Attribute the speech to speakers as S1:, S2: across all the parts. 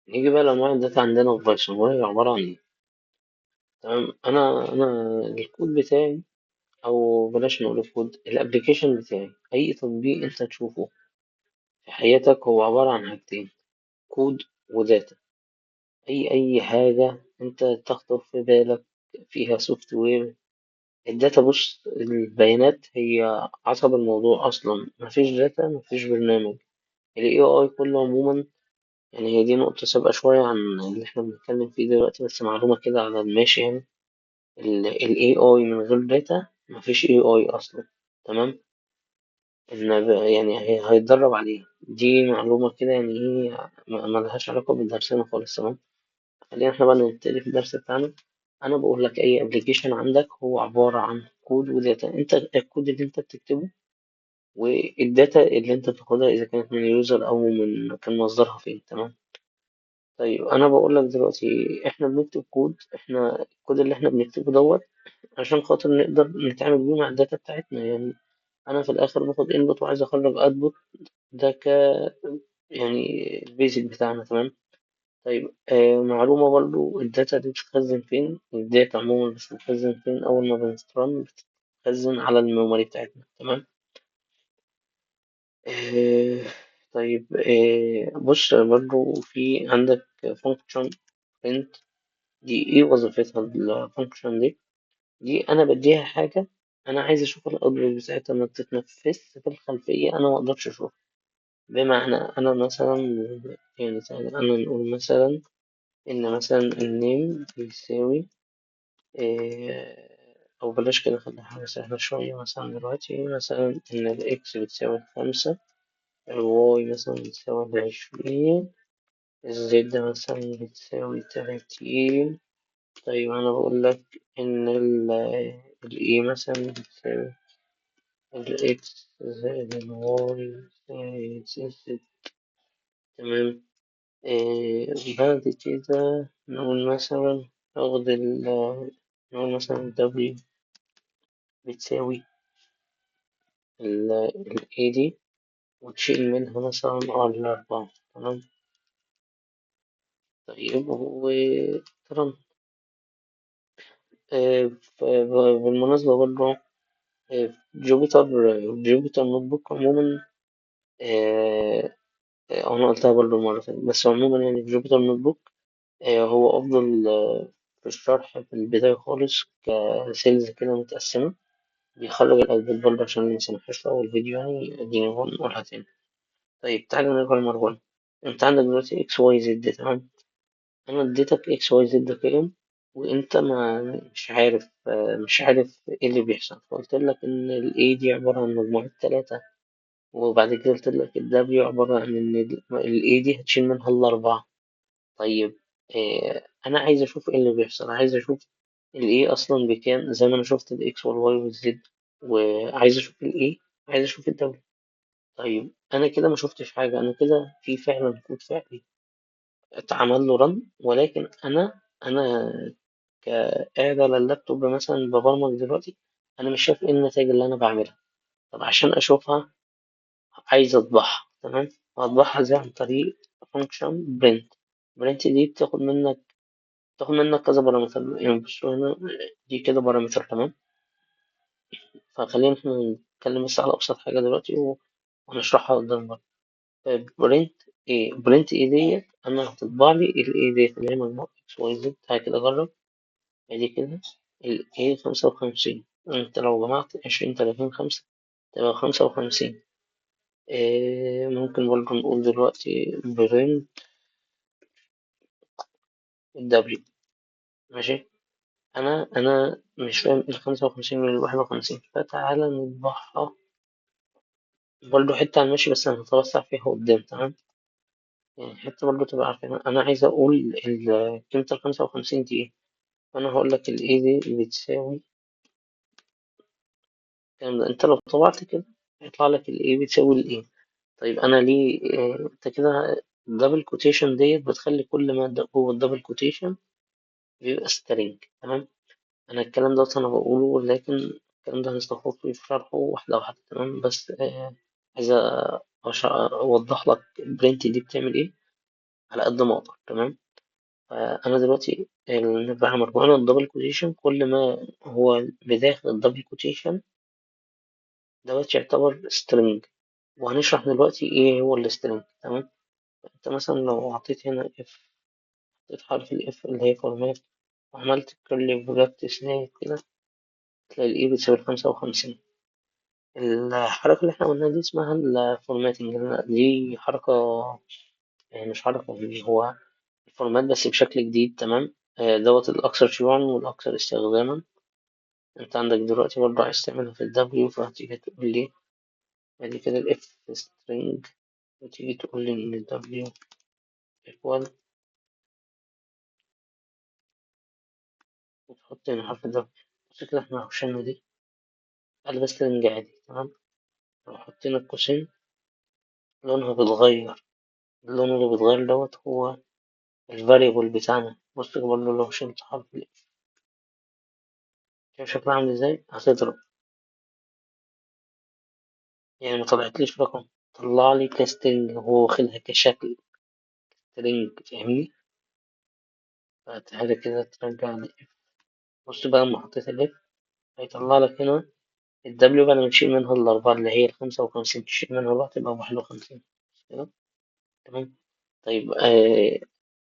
S1: نيجي بقى لأنواع ال data عندنا في Python، وهي عبارة عن إيه؟ تمام. أنا الكود بتاعي، أو بلاش نقول الكود، ال application بتاعي، أي تطبيق أنت تشوفه في حياتك هو عبارة عن حاجتين: كود و data. أي حاجة أنت تخطر في بالك فيها سوفت وير، الداتا. بص، البيانات هي عصب الموضوع أصلا، مفيش data مفيش برنامج. ال AI كله عموما، يعني هي دي نقطة سابقة شوية عن اللي احنا بنتكلم فيه دلوقتي، بس معلومة كده على الماشي يعني. ال AI من غير data مفيش AI أصلا. تمام. إن يعني هيتدرب عليه. دي معلومة كده يعني ايه، ملهاش علاقة بالدرسنا خالص. تمام. خلينا احنا بقى نبتدي في الدرس بتاعنا. أنا بقول لك أي application عندك هو عبارة عن كود و data. أنت الكود اللي أنت بتكتبه وال data اللي أنت بتاخدها، إذا كانت من user أو من كان مصدرها فين. تمام. طيب أنا بقول لك دلوقتي إحنا بنكتب كود، إحنا الكود اللي إحنا بنكتبه دوت عشان خاطر نقدر نتعامل بيه مع ال data بتاعتنا. يعني أنا في الآخر باخد input وعايز أخرج output، ده ك يعني ال basic بتاعنا. تمام. طيب معلومة برضو، ال data دي بتتخزن فين؟ ال data عموما بتتخزن فين؟ أول ما بنسترن بتتخزن على ال memory بتاعتنا. تمام. آه طيب بص برضو في عندك function print. دي ايه وظيفتها ال function دي؟ دي انا بديها حاجة، انا عايز اشوف ال output بتاعتها ما بتتنفذش في الخلفية، انا ما اقدرش اشوفها. بمعنى انا مثلا، يعني تعالى انا نقول مثلا ان مثلا ال name بيساوي او بلاش كده، خليها حاجة سهلة شوية. مثلا دلوقتي مثلا ان ال x بتساوي 5، ال y مثلا بتساوي 20، ال z مثلا بتساوي 30. طيب أنا بقول لك إن ال A مثلا بتساوي ال X زائد ال Y زائد Z. تمام. بعد كده نقول مثلا ناخد ال، نقول مثلا W بتساوي ال A دي وتشيل منها مثلا R4. تمام. طيب و تمام. بالمناسبة برضه، Jupyter Notebook عموما، أنا قلتها برضه المرة اللي فاتت، بس عموما يعني Jupyter Notebook هو أفضل في الشرح في البداية خالص، ك cells كده متقسمة، بيخرج ال output برضه عشان اللي مسمحش في أول فيديو، يعني اديني هو نقولها تاني. طيب تعالى نرجع لمرة. أنت عندك دلوقتي إكس واي زد. تمام. أنا اديتك إكس واي زد قيم وأنت ما مش عارف، مش عارف إيه اللي بيحصل، فقلت لك إن ال A دي عبارة عن مجموعة 3، وبعد كده قلت لك ال W عبارة عن إن ال A دي هتشيل منها ال4. طيب أنا عايز أشوف إيه اللي بيحصل، عايز أشوف ال A أصلا بكام، زي ما أنا شفت ال X وال Y وال Z، وعايز أشوف ال A، عايز أشوف ال W. طيب أنا كده ما شفتش حاجة، أنا كده في فعلا كود فعلي اتعمل له run، ولكن أنا كقاعد على اللابتوب مثلا ببرمج دلوقتي، أنا مش شايف إيه النتائج اللي أنا بعملها. طب عشان أشوفها عايز أطبعها. تمام. هطبعها إزاي؟ عن طريق function print. print دي بتاخد منك كذا parameter، يعني بصوا هنا دي كده parameter. تمام. فخلينا احنا نتكلم بس على أبسط حاجة دلوقتي وهنشرحها قدام برضه. طيب print A، print A ديت أنا هتطبع لي ال A ديت اللي هي مجموعة X Y Z. تعالى كده أجرب. ادي كده ال A 55، انت لو جمعت 20 30 5 تبقى 55. ممكن برضه نقول دلوقتي print W. ماشي. أنا مش فاهم إيه الخمسة وخمسين من الواحد وخمسين، فتعالى نطبعها برضه حتة على الماشي، بس هنتوسع فيها قدام. تمام. يعني حتة برضه تبقى عارفين أنا عايز أقول قيمة الخمسة وخمسين دي إيه. فأنا هقول لك ال A دي بتساوي الكلام ده. أنت لو طبعت كده هيطلع لك ال A بتساوي ال A. طيب أنا ليه، أنت كده ال double quotation ديت بتخلي كل ما ده جوه ال double quotation بيبقى string. تمام. أنا الكلام ده أنا بقوله، ولكن الكلام ده هنستفيد فيه في شرحه واحدة واحدة. تمام. بس عايز أوضح لك ال print دي بتعمل إيه. على قد ما أقدر. تمام. فأنا دلوقتي بعمل وأنا ال double quotation، كل ما هو بداخل ال double quotation دوت يعتبر string، وهنشرح دلوقتي إيه هو ال string. تمام. أنت مثلا لو حطيت هنا F، حطيت حرف ال F اللي هي format، وعملت curly brackets كده، تلاقي ال A بتساوي 55. الحركة اللي احنا قلناها دي اسمها ال formatting، دي حركة يعني مش حركة، يعني هو ال format بس بشكل جديد. تمام. دوت الأكثر شيوعا والأكثر استخداما. انت عندك دلوقتي برضه عايز تعملها في ال W، فهتيجي تقول لي بعد كده ال F string، وتيجي تقول لي إن ال W equal، وتحط هنا حرف ال W. بس كده احنا شلنا دي، قال بس string عادي. تمام. لو حطينا القوسين لونها بيتغير، اللون اللي بيتغير دوت هو ال variable بتاعنا. بص برضه لو شلت حرف ال F شايف شكلها عامل ازاي، هتضرب يعني ما طلعتليش رقم، طلع لي ك string، هو واخدها كشكل string، فاهمني؟ فتعالى كده ترجع ل F. بص بقى لما حطيت ال F هيطلع لك هنا ال W بعد ما تشيل منها الأربعة اللي هي 55، تشيل منها أربعة تبقى 51 كده. تمام. طيب،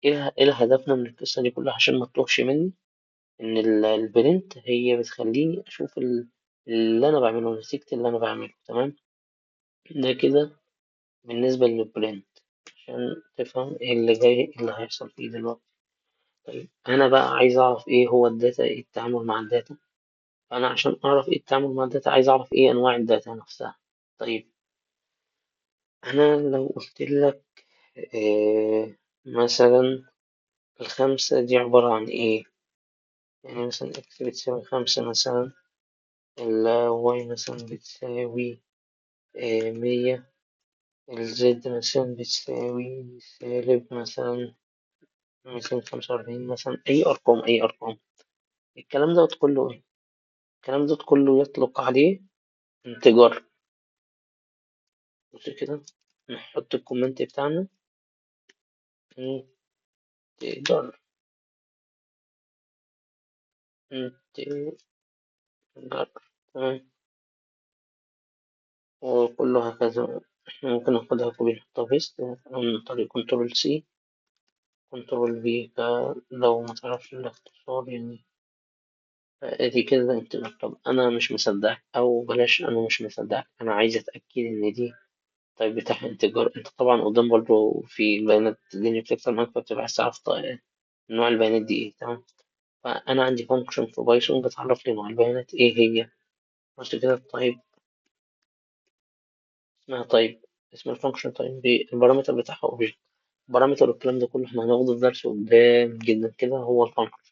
S1: إيه هدفنا من القصة دي كلها عشان ما تتوهش مني؟ إن ال print هي بتخليني أشوف اللي أنا بعمله، نتيجة اللي أنا بعمله. تمام. ده كده بالنسبة لل print عشان تفهم إيه اللي جاي، إيه اللي هيحصل فيه دلوقتي. طيب أنا بقى عايز أعرف إيه هو ال data، إيه التعامل مع ال data. فأنا عشان أعرف إيه التعامل مع ال data عايز أعرف إيه أنواع ال data نفسها. طيب أنا لو قلت لك إيه مثلا الخمسة دي عبارة عن إيه؟ يعني مثلا X بتساوي 5 مثلا، ال Y مثلا بتساوي إيه 100، ال Z مثلا بتساوي سالب مثلا 245 مثلا، أي أرقام، أي أرقام. الكلام دوت كله إيه؟ الكلام دوت كله يطلق عليه integer. بص كده نحط ال comment بتاعنا integer، integer. تمام. وكله هكذا. احنا ممكن ناخدها copy نحطها paste عن طريق control C control V، لو ما تعرفش الاختصار يعني. ادي كده integer. طب انا مش مصدقك، او بلاش انا مش مصدقك، انا عايز اتاكد ان دي طيب بتاع integer. انت طبعا قدام برضو في البيانات الدنيا بتكتر معاك، فبتبقى عايز تعرف نوع البيانات دي ايه. تمام. فانا عندي function في Python بتعرف لي نوع البيانات ايه هي. بص كده طيب اسمها طيب، اسم ال function type، ال parameter بتاعها object، parameter والكلام ده كله احنا هناخده في درس قدام جدا كده، هو ال function،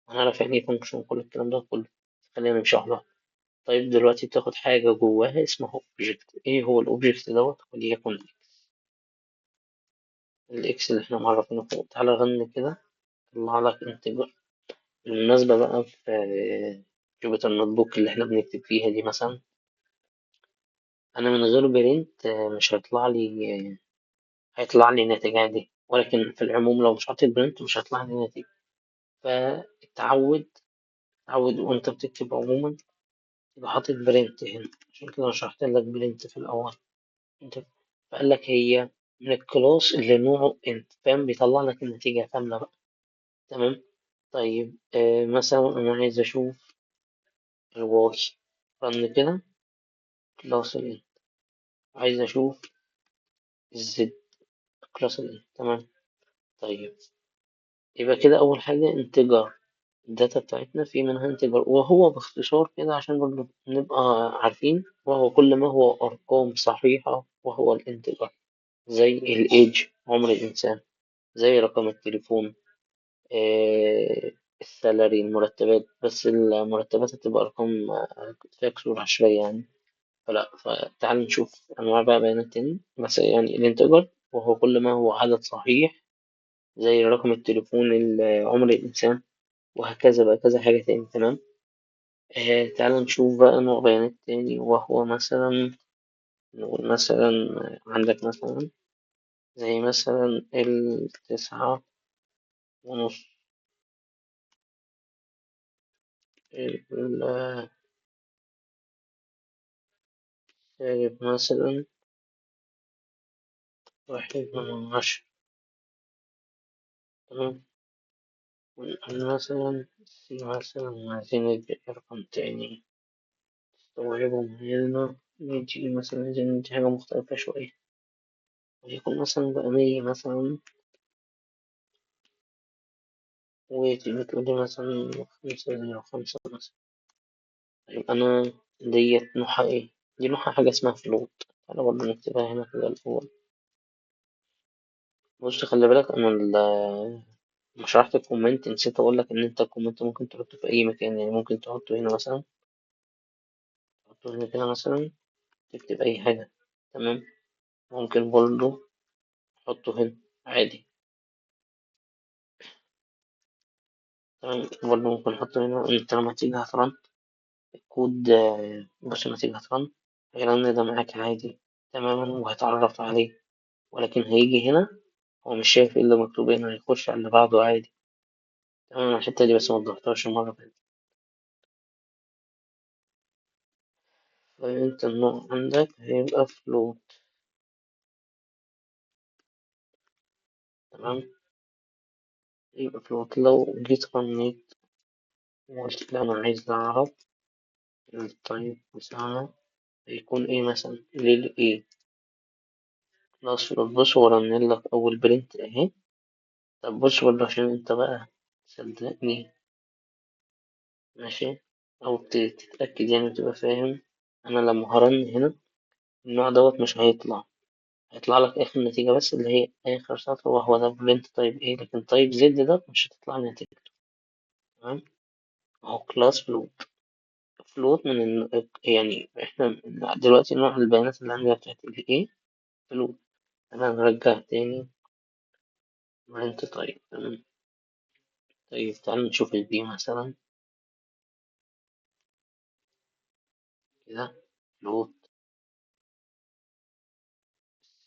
S1: هنعرف يعني ايه function وكل الكلام ده كله. خلينا نمشي واحدة واحدة. طيب دلوقتي بتاخد حاجة جواها اسمها object، ايه هو ال object دوت؟ وليكن ال X اللي احنا معرفينه فوق. تعالى run كده، طلع لك integer. بالمناسبة بقى في Jupyter Notebook اللي احنا بنكتب فيها دي مثلا، انا من غير print مش هيطلع لي، هيطلع لي النتيجة دي، ولكن في العموم لو مش حاطط print مش هيطلع لي نتيجة. فتعود، تعود وانت بتكتب عموما تبقى حاطط print هنا، عشان كده انا شرحت لك print في الاول. انت فقال لك هي من ال class اللي نوعه int، فاهم؟ بيطلع لك النتيجة كاملة بقى. تمام. طيب، مثلا انا عايز اشوف ال Y، run كده class ال int، عايز اشوف ال Z class ال int. تمام. طيب يبقى كده اول حاجة integer، ال data بتاعتنا في منها integer، وهو باختصار كده عشان برضه نبقى عارفين، وهو كل ما هو ارقام صحيحة وهو ال integer، زي الايج عمر الانسان، زي رقم التليفون، ال salary المرتبات، بس المرتبات هتبقى ارقام، فيها كسور عشرية يعني. فلا، فتعال نشوف انواع بقى بيانات تاني. بس يعني ال integer وهو كل ما هو عدد صحيح زي رقم التليفون، عمر الانسان، وهكذا بقى كذا حاجة تاني. تمام. تعال نشوف بقى نوع بيانات تاني، وهو مثلا نقول مثلا عندك مثلا زي مثلا 9.5، ال سالب مثلا 1/10. تمام. ونقول مثلا C مثلا عايزين ندي رقم تاني تستوعبه معانا، ندي مثلا عايزين ندي حاجة مختلفة شوية، ويكون مثلا بقى 100 مثلا، وتيجي تقولي مثلا 505 مثلا. طيب أنا ديت نوعها إيه؟ دي نوعها حاجة اسمها float. تعالى برضه نكتبها هنا كده الأول. بص خلي بالك أنا لما شرحت ال comment نسيت أقول لك إن أنت ال comment ممكن تحطه في أي مكان، يعني ممكن تحطه هنا مثلا، تحطه هنا كده مثلا، تكتب أي حاجة. تمام. ممكن برضه تحطه هنا عادي. تمام. برضه ممكن نحطه هنا. أنت لما تيجي هت run الكود، بص لما تيجي هت run هي run ده معاك عادي تماما وهيتعرف عليه، ولكن هيجي هنا هو مش شايف ايه اللي مكتوب هنا، هيخش على اللي بعده عادي. تمام. الحتة دي بس موضحتهاش المرة اللي فاتت. فأنت النوع عندك هيبقى float. تمام. يبقى float. لو جيت رنيت وقلت له أنا عايز أعرف ال type بتاعنا هيكون إيه مثلا، لل إيه class float. بص هو run لك أول print أهي. طب بص برضه عشان أنت بقى صدقني ماشي، أو تتأكد يعني وتبقى فاهم، أنا لما ه run هنا النوع دوت مش هيطلع، هيطلع لك آخر نتيجة بس اللي هي آخر سطر وهو ده print type A، لكن type Z ده مش هتطلع نتيجته. تمام. أهو class float. float من يعني إحنا دلوقتي نوع البيانات اللي عندنا بتاعت ال A float. تمام. نرجع تاني print type. تمام. طيب تعالى نشوف ال B مثلا كده float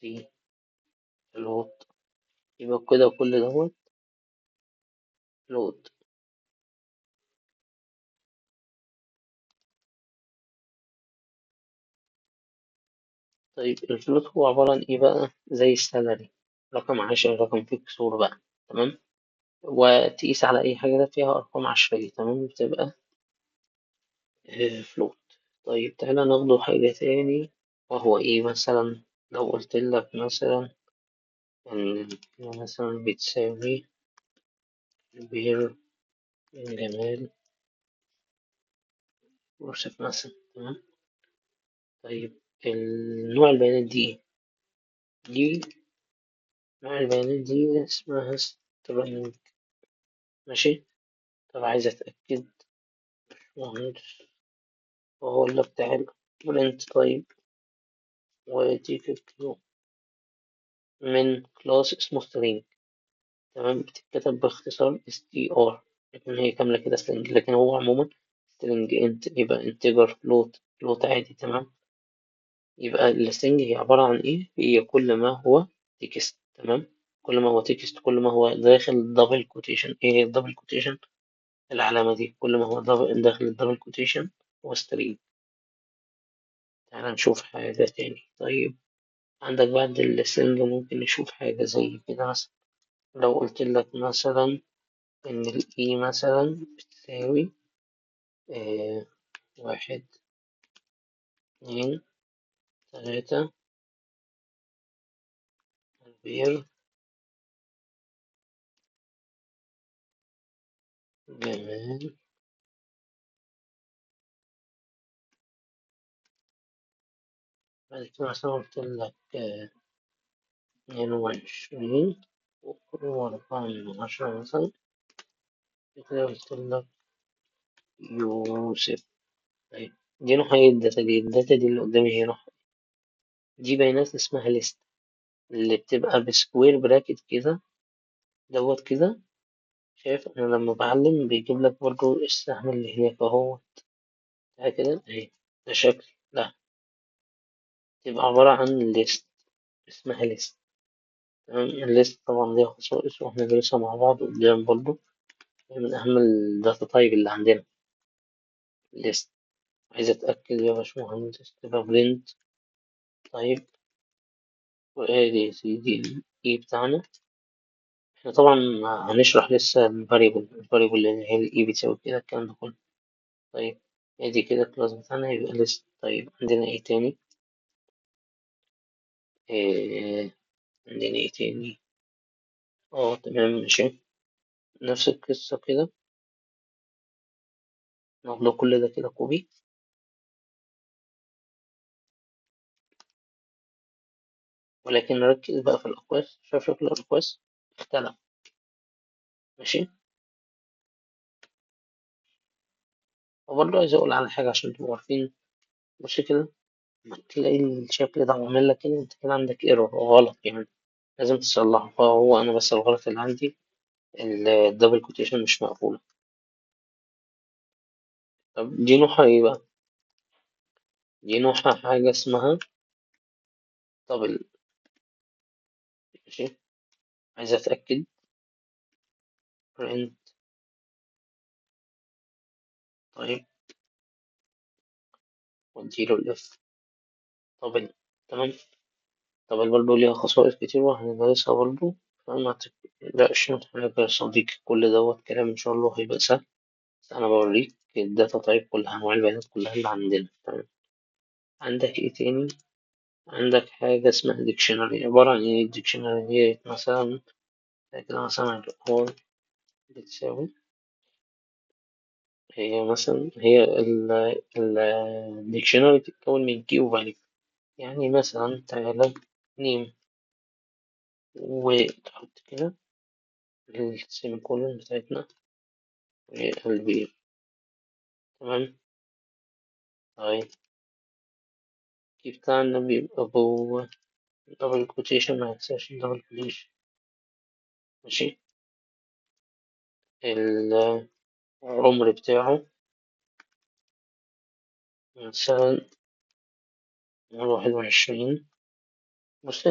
S1: C float، يبقى كده كل دوت float. طيب ال float هو عبارة عن إيه بقى؟ زي ال salary، رقم 10، رقم فيه كسور بقى. تمام. وتقيس على أي حاجة فيها أرقام عشرية. تمام. بتبقى float. طيب تعالى ناخده حاجة تاني، وهو إيه مثلا؟ لو قلت لك مثلا إن مثلا بتساوي بير جمال يوسف مثلا. تمام. طيب النوع البيانات دي إيه؟ دي نوع البيانات دي اسمها string. ماشي. طب عايز أتأكد مهندس، وأقول لك تعالى print type وتيجي من class اسمه string. تمام. بتتكتب باختصار str، لكن هي كاملة كده string، لكن هو عموما string int يبقى integer float، float عادي. تمام. يبقى ال string هي عبارة عن إيه؟ هي كل ما هو text. تمام. كل ما هو text، كل ما هو داخل double quotation. إيه هي double quotation؟ العلامة دي، كل ما هو داخل double quotation هو string. تعالى نشوف حاجة تاني. طيب عندك بعد ال string ممكن نشوف حاجة زي كده مثلا. لو قلت لك مثلا إن ال E مثلا بتساوي، 1 2 3 بير جمال بعد كده مثلا قلت لك، 22 و4 من 10 مثلا، كده قلت لك يوسف. طيب دي نوع ايه ال data دي؟ ال data دي اللي قدامي هي نوع دي بيانات اسمها list، اللي بتبقى ب square bracket كده دوت كده. شايف انا لما بعلم بيجيب لك برضو السهم اللي هناك اهو ده كده اهي، ده شكل ده تبقى عبارة عن list اسمها list. تمام. ال list طبعا ليها خصائص وهندرسها مع بعض قدام برضو، من أهم ال data type اللي عندنا ال list. عايز أتأكد يا باشمهندس تبقى print. طيب وادي يا سيدي ال E بتاعنا. احنا طبعا هنشرح لسه ال variable، ال variable اللي هي ال E بتساوي كده الكلام ده كله. طيب ادي كده ال class بتاعنا يبقى list. طيب عندنا ايه تاني؟ إيه عندنا ايه تاني؟ تمام ماشي، نفس القصة كده، ناخد كل ده كده copy، ولكن نركز بقى في الأقواس. شايف شكل الأقواس اختلف، ماشي. وبرضه عايز أقول على حاجة عشان تبقوا عارفين، بص كده لما تلاقي الشكل ده عامل لك كده، انت كده عندك error غلط، لازم تصلحه. فهو أنا بس الغلط اللي عندي ال double quotation مش مقفولة. طب دي نوعها ايه بقى؟ دي نوعها حاجة اسمها tuple، ماشي. عايز أتأكد print. طيب واديله ال F tuple، تمام. tuple برضه ليها خصائص كتير وهندرسها برضه، فما تقلقش من حاجة يا صديقي، كل دوت كلام إن شاء الله هيبقى سهل. بس أنا بوريك ال data type كلها، أنواع البيانات كلها اللي عندنا، تمام. عندك إيه تاني؟ عندك حاجة اسمها dictionary. عبارة عن إيه dictionary؟ هي مثلا كده مثلا R بتساوي، هي مثلا هي ال dictionary بتتكون من key و value. يعني مثلا تعالى name وتحط كده ال semicolon بتاعتنا والبي، تمام. طيب ال key بتاعنا بيبقى جوه double quotation، ما ننساش double quotation، ماشي. العمر بتاعه مثلا 21. بص،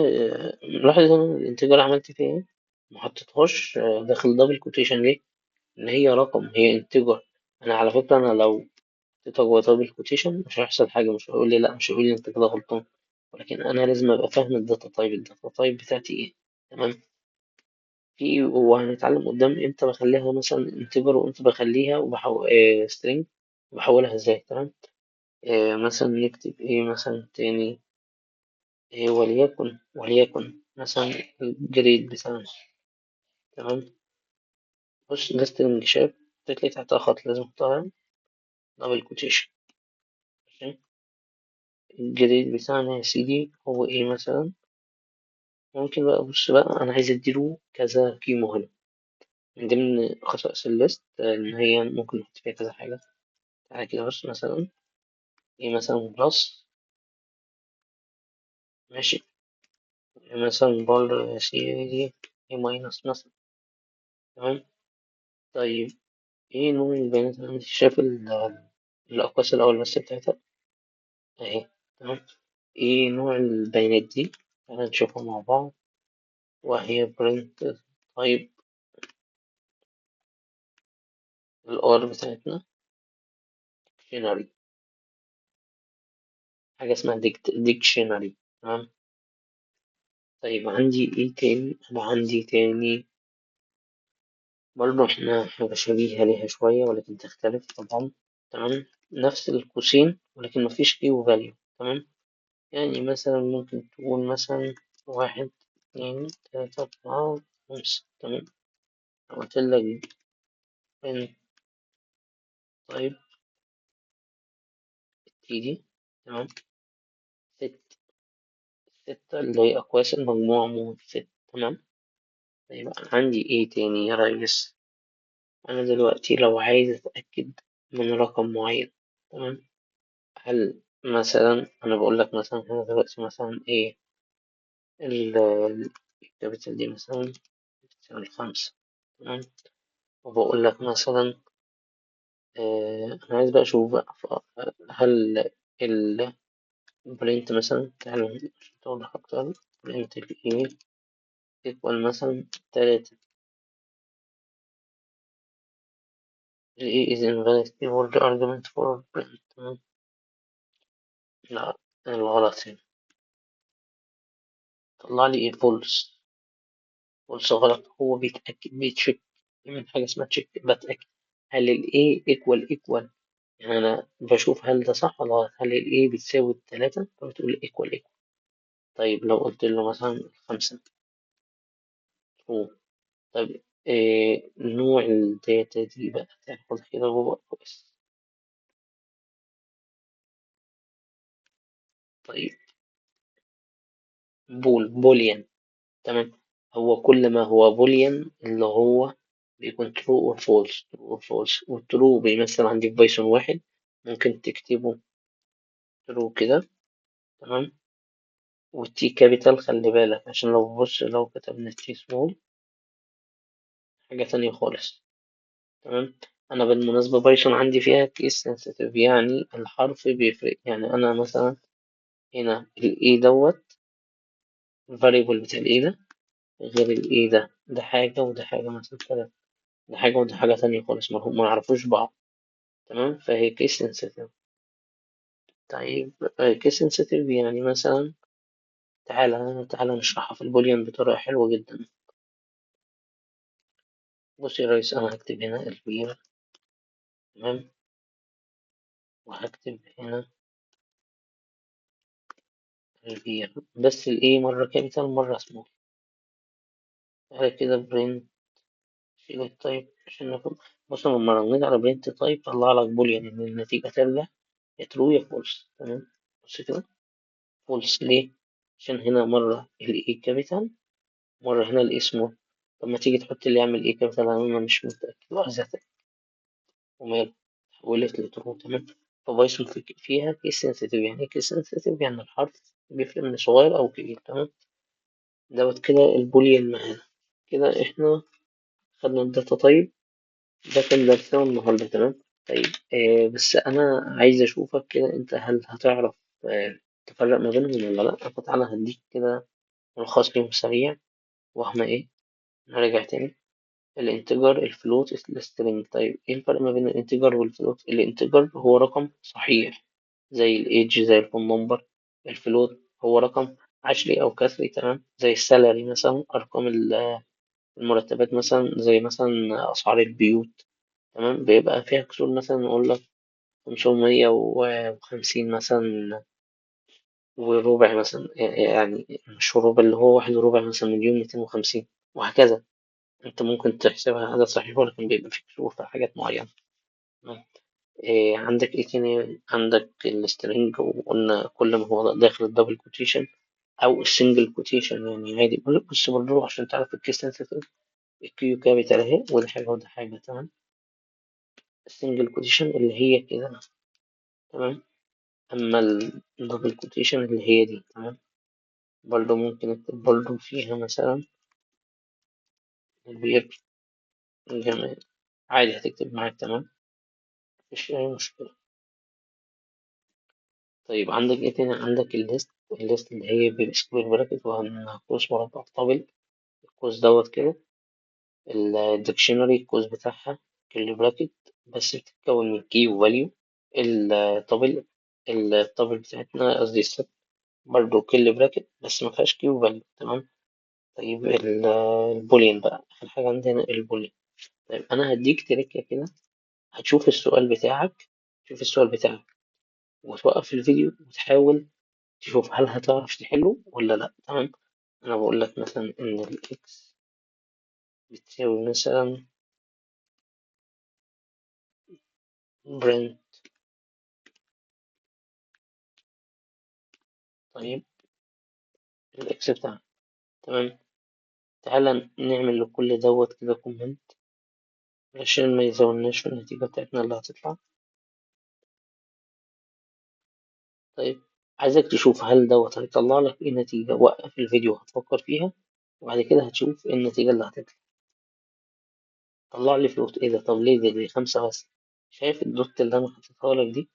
S1: لاحظ هنا ال integer عملت فيه ايه؟ ما حطيتهاش، داخل double quotation. ليه؟ ان هي رقم، هي integer. انا على فكره انا لو حطيتها جوه double quotation مش هيحصل حاجه، مش هيقول لي لا، مش هيقول لي انت كده غلطان، ولكن انا لازم ابقى فاهم ال data type، ال data type بتاعتي ايه، تمام. في وهنتعلم قدام امتى بخليها مثلا integer وامتى بخليها string وبحولها ازاي، تمام. مثلا نكتب ايه مثلا تاني، وليكن مثلا ال grade بتاعنا، تمام. بص ده string شاب تطلع تحتها خط، لازم احطها double quotation، ماشي. ال grade بتاعنا يا سيدي هو ايه مثلا؟ ممكن بقى بص بقى انا عايز اديله كذا قيمة هنا. من ضمن خصائص ال list ان هي ممكن نحط فيها كذا حاجة. تعالى كده بص مثلا ايه مثلا plus، ماشي، مثلا برضه يا سيدي ايه minus مثلا، تمام. طيب ايه نوع البيانات اللي عندي؟ شايف الأقواس الأول بس بتاعتها أهي، تمام. ايه نوع البيانات دي؟ تعالى نشوفها مع بعض، وهي print type ال R بتاعتنا dictionary، حاجة اسمها dictionary، تمام. طيب عندي ايه تاني؟ أنا عندي تاني برضه احنا حاجة شبيهة ليها شوية ولكن تختلف طبعا، تمام. نفس القوسين ولكن مفيش key و value، تمام. يعني مثلا ممكن تقول مثلا 1 2 3 4 5، تمام. لو قلت لك print type تيجي، تمام، ست، 6 اللي هي أقواس المجموعة مود 6، تمام. طيب عندي إيه تاني يا ريس؟ أنا دلوقتي لو عايز أتأكد من رقم معين، تمام، هل مثلا أنا بقول لك مثلا هنا دلوقتي مثلا إيه ال capital دي مثلا بتساوي 5، تمام. وبقول لك مثلا، أنا عايز بقى أشوف بقى هل ال print مثلا، تعالوا عشان توضح أكتر، print ال A equal مثلا تلاتة. ال A is invalid keyword argument for print. تمام. لا، الغلط هنا. طلع لي ايه؟ false. false غلط. هو بيتأكد، بي check من حاجة اسمها check، بتأكد هل ال A equal equal، يعني أنا بشوف هل ده صح ولا غلط. هل ال A بتساوي التلاتة؟ فبتقول equal equal. طيب لو قلت له مثلا 5 true. طيب إيه نوع ال data دي بقى؟ تاخد كده جوه اس. طيب bool boolean. تمام. هو كل ما هو boolean اللي هو بيكون true or false، true or false. وال true بيمثل عندي في بايثون 1، ممكن تكتبه true كده. تمام. وال T capital خلي بالك، عشان لو بص لو كتبنا T small حاجة تانية خالص. تمام. أنا بالمناسبة بايثون عندي فيها case sensitive، يعني الحرف بيفرق. يعني أنا مثلا هنا ال A دوت variable بتاع ال A ده غير ال A ده، ده حاجة وده حاجة مثلا كده، ده حاجة وده حاجة تانية خالص، ما يعرفوش بعض. تمام. فهي case sensitive. طيب case sensitive يعني مثلا تعالى نشرحها في ال boolean بطريقة حلوة جدا. بص يا ريس، أنا هكتب هنا البير. تمام. وهكتب هنا البير، بس ال A مرة capital مرة small. تعالى كده print شيل ال type عشان ناخد. بص لما رنيت على print type طلع لك boolean، إن النتيجة ترجع يا true يا false. تمام. بص كده false ليه؟ عشان هنا مرة ال A capital مرة هنا ال A small. طب ما تيجي تحط اللي يعمل A capital، أنا مش متأكد. لحظة، وماله، اتحولت ل true. تمام. فبايثون فيها case sensitive. يعني ايه case sensitive؟ يعني الحرف بيفرق من صغير أو كبير. تمام. دوت كده ال boolean معانا كده، احنا خدنا ال data type. ده كان درسنا النهارده. تمام. طيب بس انا عايز اشوفك كده، انت هل هتعرف تفرق ما بينهم ولا لا؟ فتعالى هديك كده ملخص ليهم سريع. وهما ايه؟ نرجع تاني. ال integer، ال float، ال string. طيب ايه الفرق ما بين ال integer وال float؟ ال integer هو رقم صحيح زي الايدج زي ال phone number. ال float هو رقم عشري او كسري، تمام، زي ال salary مثلا، ارقام المرتبات مثلا، زي مثلا اسعار البيوت. تمام. بيبقى فيها كسور، مثلا نقول لك 550 مثلا وربع مثلا، يعني مش ربع، اللي هو واحد وربع مثلا، مليون 250 وهكذا. انت ممكن تحسبها عدد صحيح، ولكن بيبقى في كسور في حاجات معينة. تمام. إيه عندك ايه تاني؟ عندك ال string، وقلنا كل ما هو داخل ال double quotation او ال single quotation يعني عادي. بس برضه عشان تعرف ال case sensitive، ال Q capital اهي، وده حاجة وده حاجة. تمام. ال single quotation اللي هي كده. تمام. اما ال double quotation اللي هي دي. تمام. برضه ممكن اكتب برضه فيها مثلا البير جمال، عادي هتكتب معاك. تمام، مفيش اي مشكلة. طيب عندك ايه تاني؟ عندك ال list. ال list اللي هي بال square bracket وهنقوس مربع tuple، القوس دوت كده. ال dictionary القوس بتاعها curly bracket، بس بتتكون من key و value. ال tuple، ال tuple بتاعتنا قصدي ال set برضه curly bracket بس ما فيهاش key و value. تمام. طيب ال boolean بقى آخر حاجة عندنا ال boolean. طيب أنا هديك تريكة كده، هتشوف السؤال بتاعك، شوف السؤال بتاعك وتوقف الفيديو وتحاول تشوف هل هتعرف تحله ولا لأ. تمام. أنا بقول لك مثلا إن ال X بتساوي مثلا print. طيب ال X بتاعنا. تمام. تعالى نعمل لكل دوت كده comment عشان ما يزودناش في النتيجة بتاعتنا اللي هتطلع. طيب عايزك تشوف هل دوت هيطلع لك ايه نتيجة. وقف الفيديو هتفكر فيها وبعد كده هتشوف ايه النتيجة اللي هتطلع. طلع لي float. ايه ده؟ طب ليه ده؟ دي 5 بس. شايف ال dot اللي انا حطيتها لك دي؟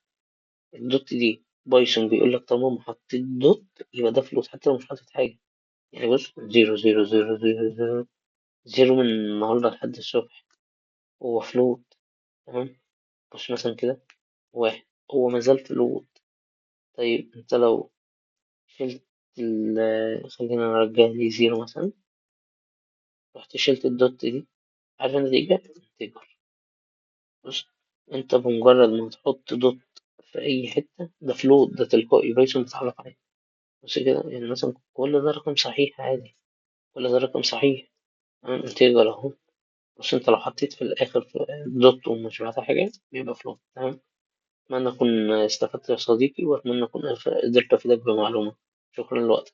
S1: ال dot دي بايثون بيقول لك طالما ما حطيت dot يبقى ده float حتى لو مش حاطط حاجة. يعني بص zero zero zero zero zero zero من النهاردة لحد الصبح، هو float. تمام. بص مثلا كده واحد، هو مازال float. طيب انت لو شلت خلينا نرجع لي zero مثلا، رحت شلت ال dot دي، عارف النتيجة؟ integer. بص انت بمجرد ما تحط dot في اي حتة ده float، ده تلقائي بايثون بيتعرف عليه. بص كده يعني مثلا كل ده رقم صحيح عادي، كل ده رقم صحيح. تمام، integer اهو. بص انت لو حطيت في الاخر في dot ومش بعتها حاجة بيبقى float. تمام. اتمنى اكون استفدت يا صديقي، واتمنى اكون قدرت افيدك بمعلومة. شكرا لوقتك.